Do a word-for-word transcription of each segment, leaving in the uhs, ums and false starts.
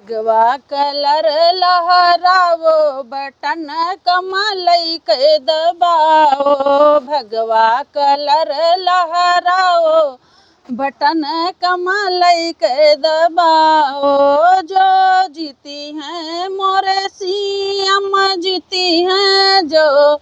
भगवा colour लहराओ, बटन कमलई के दबाओ। भगवा colour लहराओ, बटन कमलई के दबाओ। जो जीती हैं मोरे सीएम जीती हैं, जो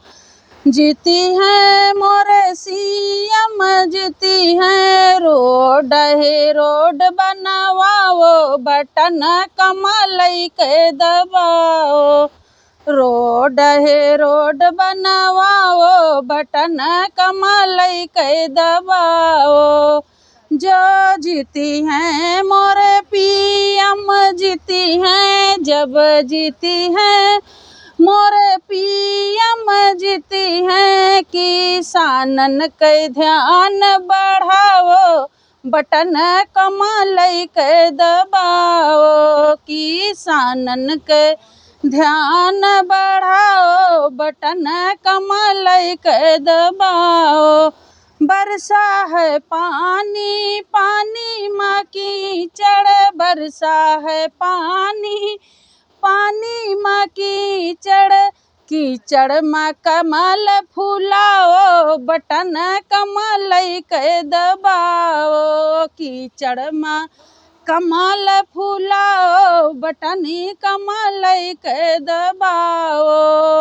जीती हैं मोरे सीएम जीती हैं। रोड है रोड बनवाओ, बटन कमलई के दबाओ। रोड है रोड बनवाओ, बटन कमलई के दबाओ। जो जीती हैं मोरे पीएम जीती हैं, जब जीती हैं मोरे पीएम जीती हैं। किसानन के ध्यान बढ़ाओ, बटन कमलई के दबाओ। किसानन के ध्यान बढ़ाओ, बटन कमलई के दबाओ। बरसा है पानी, पानी मा कीचड़, बरसा है पानी, पानी मा कीचड़, कीचड़ मा कमल फुलाओ, बटन कमलई के दबाओ। कीचड़ मा कमल फुलाओ, बटन कमलई के दबाओ।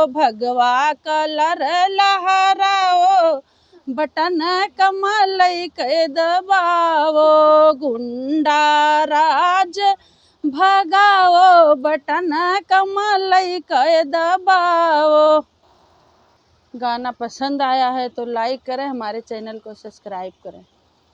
भगवा colour लहराओ, बटन कमलई के दबाओ। गुंडा राज भगाओ, बटन कमलई के दबाओ। गाना पसंद आया है तो like करें, हमारे channel को subscribe करें।